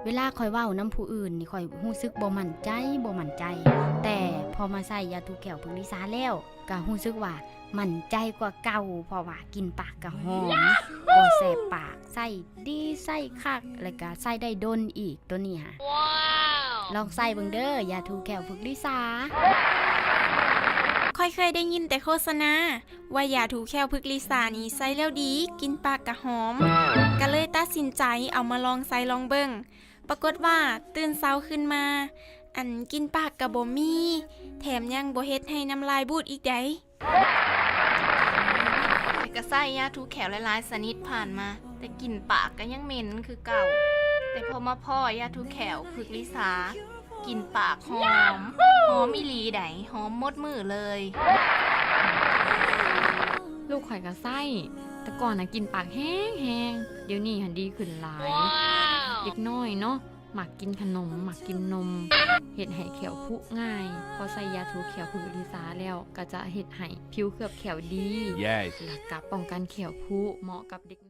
ເວລາຂ້ອຍເວົ້ານຳຜູ້ອື່ນນີ້ ຂ້ອຍຮູ້ສຶກບໍ່ໝັ້ນໃຈ ບໍ່ໝັ້ນໃຈ, ແຕ່ພໍມາໃຊ້ຢາຖູແຂ້ວຜຶກລິສາແລ້ວ ກໍຮູ້ສຶກວ່າໝັ້ນໃຈກວ່າເກົ່າ, ເພາະວ່າກິ່ນປາກກໍຫອມ ບໍ່ແສບປາກ, ໃຊ້ດີ ໃຊ້ຄັກ ແລ້ວກໍໃຊ້ໄດ້ດົນອີກ ໂຕນີ້ຫາ. ລອງໃຊ້ເບິ່ງເດີ ຢາຖູແຂ້ວຜຶກລິສາ. ຂ້ອຍເຄີຍໄດ້ຍິນແຕ່ໂຄສະນາ ວ່າຢາຖູແຂ້ວຜຶກລິສານີ້ໃຊ້ແລ້ວດີ, ກິ່ນປາກກະຫອມ, ກະເລີຍຕັດສິນໃຈເອົາມາລອງໃຊ້ລອງເບິ່ງ. ປາກົດວ່າຕື່ນເຊົ້າຂຶ້ນມາ ອັນ ກິ່ນປາກກະບໍ່ມີ, ແຖມຍັງບໍ່ເຮັດໃຫ້ນ້ຳລາຍບູດອີກໃດ໋. ຂ້ອຍກະໃຊ້ຢາຖູແຂ້ວຫຼາຍໆຊະນິດຜ່ານມາ, ແຕ່ກິ່ນປາກກະຍັງເໝັນຄືເກົ່າ. ແຕ່ພໍມາພໍ້ຢາຖູແຂ້ວຜຶກລິສາ, ກິ່ນປາກຫອມ, ຫອມອີ່ຫຼີໃດ໋, ຫອມໝົດມື້ເລີຍ. ລູກຂ້ອຍກໍໃຊ້, ແຕ່ກ່ອນນະກິ່ນປາກແຮງໆ, ດຽວນີ້ຫັ້ນດີຂຶ້ນຫຼາຍ. ເດັກນ້ອຍເນາະ ມັກກິນຂະໜົມ, ມັກກິນນົມ, ເຮັດໃຫ້ແຂ້ວຜຸງ່າຍ. ພໍໃຊ້ຢາຖູແຂ້ວຜຶກລິສາແລ້ວ ກໍຈະເຮັດໃຫ້ຜິວເຄືອບແຂ້ວດີ, Yes. ແລ້ວກໍປ້ອງກັນແຂ້ວຜຸ, ເໝາະກັບເດັກ